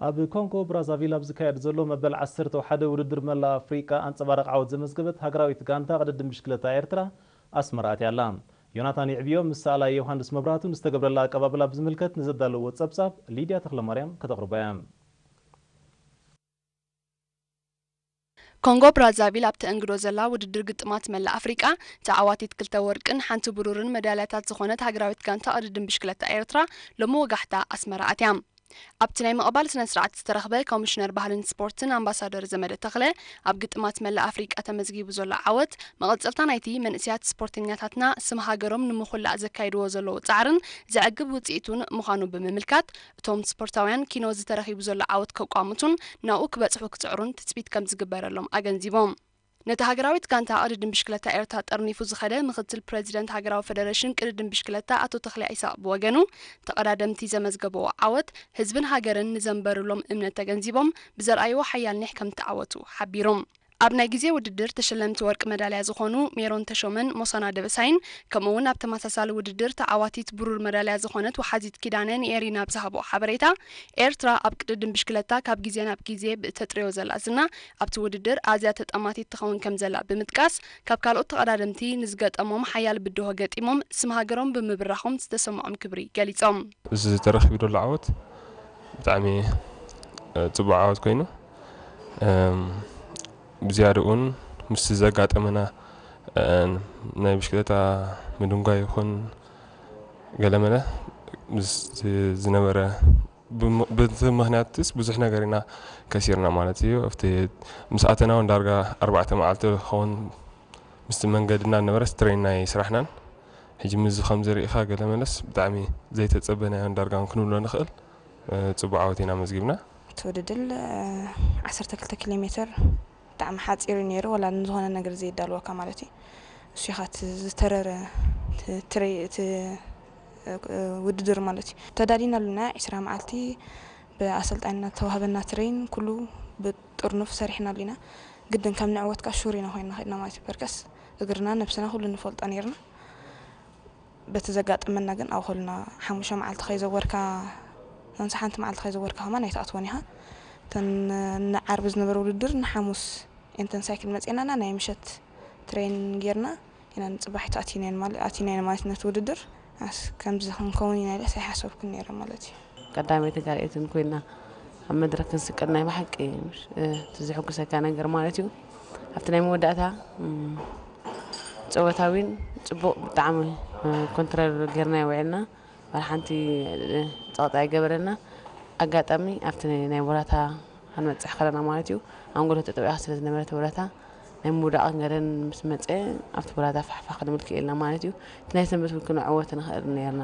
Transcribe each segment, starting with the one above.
ኣብ ኮንጎ ብራዛቪል ኣብ ዝካየድ ዘሎ መበል ዓሰርተ ሓደ ውድድር መላእ ኣፍሪቃ ኣንጸባራቕ ዓወት ዘመዝገበት ሃገራዊት ጋንታ ቅድድም ብሽክለታ ኤርትራ ኣስመራ ኣትያ ኣላ። ዮናታን ይዕብዮ ምስ ሰኣላይ ዮሃንስ መብራህቱ ንዝተገብረላ ኣቀባብላ ብዝምልከት ንዘዳለዎ ጸብጻብ ሊድያ ተኽለማርያም ከተቕርቦ እያ። ኮንጎ ብራዛቪል ኣብ ተእንግዶ ዘላ ውድድር ግጥማት መላእ ኣፍሪቃ ተዓዋቲት ክልተ ወርቅን ሓንቲ ብሩርን መዳልያታት ዝኾነት ሃገራዊት ጋንታ ቅድድም ብሽክለታ ኤርትራ ሎሚ ወጋሕታ ኣስመራ ኣትያ። ኣብቲ ናይ ምቕባል ስነ ስርዓት ዝተረኽበ ኮሚሽነር ባህልን ስፖርትን ኣምባሳደር ዘመደ ተኽለ፣ ኣብ ግጥማት መላእ ኣፍሪቃ ተመዝጊቡ ዘሎ ዓወት መቐጸልታ ናይቲ መንእሰያት ስፖርተኛታትና ስም ሃገሮም ንምኹላእ ዘካይድዎ ዘለዉ ጻዕርን ዘዕግብ ውጽኢቱን ምዃኑ ብምምልካት፣ እቶም ስፖርታውያን ኪኖ ዝተረኺቡ ዘሎ ዓወት ከቋምቱን ናብኡ ክበጽሑ ክጽዕሩን ትጽቢት ከም ዝግበረሎም ኣገንዚቦም። ነቲ ሃገራዊት ጋንታ ቅድድም ብሽክለታ ኤርትራ ጠርኒፉ ዝኸደ ምክትል ፕረዚደንት ሃገራዊ ፈደረሽን ቅድድም ብሽክለታ ኣቶ ተኽለ ኢሳቕ ብወገኑ፣ ተቐዳደምቲ ዘመዝገብዎ ዓወት ህዝብን ሃገርን ንዘንበሩሎም እምነት ተገንዚቦም ብዘርኣይዎ ሓያል ኒሕ ከም ዝተዓወቱ ሓቢሮም። ኣብ ናይ ግዜ ውድድር ተሸለምቲ ወርቂ መዳልያ ዝኾኑ ሜሮን ተሾመን ሞሳና ደበሳይን፣ ከምኡ እውን ኣብ ተመሳሳሊ ውድድር ተዓዋቲት ብሩር መዳልያ ዝኾነት ወሓዚት ኪዳነ ንኤሪና ኣብ ዝሃብኦ ሓበሬታ፣ ኤርትራ ኣብ ቅድድም ብሽክለታ ካብ ግዜ ናብ ግዜ ብእተጥርዮ ዘላ ዝና ኣብቲ ውድድር ኣዝያ ተጠማቲት ትኸውን ከም ዘላ ብምጥቃስ፣ ካብ ካልኦት ተቐዳደምቲ ንዝገጠሞም ሓያል ብድሆ ገጢሞም ስም ሃገሮም ብምብራኾም ዝተሰምዖም ክብሪ ገሊጾም። እዚ ተረኺቡ ዘሎ ዓወት ብጣዕሚ፣ እ፣ ጽቡቕ ዓወት ኮይኑ፣ እም፣ ብዝያድኡ እውን ምስቲ ዘጋጠመና፣ እ፣ ናይ ብሽክለታ ምድንጓይ ይኹን ገለመለ ምስ ዝነበረ ብም-፣ በቲ ምኽንያትስ ብዙሕ ነገር ኢና ከሲርና ማለት እዩ። ኣብቲ ምስ ኣተና እውን ዳርጋ ኣርባዕተ መዓልቲ ክኸውን ምስቲ መንገድና ነበረስ ትሬን ናይ ስራሕናን። ሕጂ ምስዚ ከም ዝርኢኻ ገለመለስ ብጣዕሚ ዘይተጸበናዮን ዳርጋ እውን ክንብሎ ንኽእል፣ እ፣ ጽቡቕ ዓወት ኢና መዝጊብና። እቲ ውድድር፣ እ፣ ዓሰርተ ክልተ ኪሎ ሜትር ብጣዕሚ ሓጺር እዩ ነይሩ፣ ዋላ ንዝኾነ ነገር ዘየዳልወካ ማለት እዩ። እሱ ኢኻ እቲ ዝተረረ፣ እቲ ትሬ-፣ እቲ፣ እ፣ ውድድር ማለት እዩ። ተዳሊና ኣለና፣ ዕስራ መዓልቲ ብኣሰልጣኒና ዝተዋህበና ትሬን ኩሉ ብጥርኑፍ ሰሪሕና ኣለና። ግድን ከም ንዕወት ከኣ ሹር ኢና ኮይንና ከድና ማለት እዩ። በርከስ እግርና ነብስና ኩሉ ንፈልጦ ነይርና። በቲ ዘጋጠመና ግን ኣብ ኩልና ሓሙሽተ መዓልቲ ከይዘወርካ፣ ናንሳ ሓንቲ መዓልቲ ከይዘወርካ ከማን ኣይትኣትዎን ኢኻ። እተን ንዓርቢ ዝነበረ ውድድር ንሓሙስ ኤንተን ሳይክል መጺእናና ናይ ምሸት ትሬን ጌርና ኢና ንጽባሒቱ ኣቲናየን ማለ-፣ ኣቲናየን ማለት ነቲ ውድድር። ኣስ-፣ ከምዚ ክንከውን ኢና ኢለስ ኣይሓሰብኩን ነይረ ማለት እዩ። ቀዳመይትን ካልኣይትን ኮይና ኣብ መድረክ ክንስቀል ናይ ብሓቂ፣ እ፣ እቲ ዘሐጉሰካ ነገር ማለት እዩ። ኣብቲ ናይ መወዳእታ፣ እም፣ ጸወታዊን ጽቡቕ ብጣዕሚ፣ እ፣ ኮንትሮል ጌርና ውዒልና። ዋላ ሓንቲ፣ እ፣ ጸቕጢ ኣይገበረና። ኣጋጣሚ ኣብቲ ናይ፣ ናይ ቦላታ ክንበጽሕ ከለና ማለት እዩ፣ ኣንጎሎ ተጠቢቓ ስለ ዝነበረት ቦላታ ናይ ምውዳቕ ገለን ምስ መጸ ኣብቲ ቦላታ ፋሕፋሕ ክንብል ክኢልና ማለት እዩ። እቲ ናይ ሰንበት እውን ክንዕወት ንኽእል ነይርና።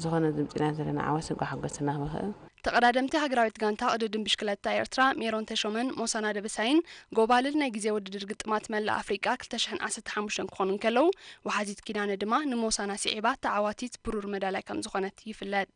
ዝኾነ ድምፂና ዘለና ዓወት እንኳ ሓጎስና ክበኽእል። ተቐዳደምቲ ሃገራዊት ጋንታ ቅድድም ብሽክለታ ኤርትራ ሜሮን ተሾመን ሞሳና ደበሳይን ጎባልል ናይ ግዜ ውድድር ግጥማት መላእ ኣፍሪቃ ክልተ ሽሕን ዓሰርተ ሓሙሽተን ክኾኑ እንከለዉ፣ ወሓዚት ኪዳነ ድማ ንሞሳና ስዒባ ተዓዋቲት ብሩር መዳላይ ከም ዝኾነት ይፍለጥ።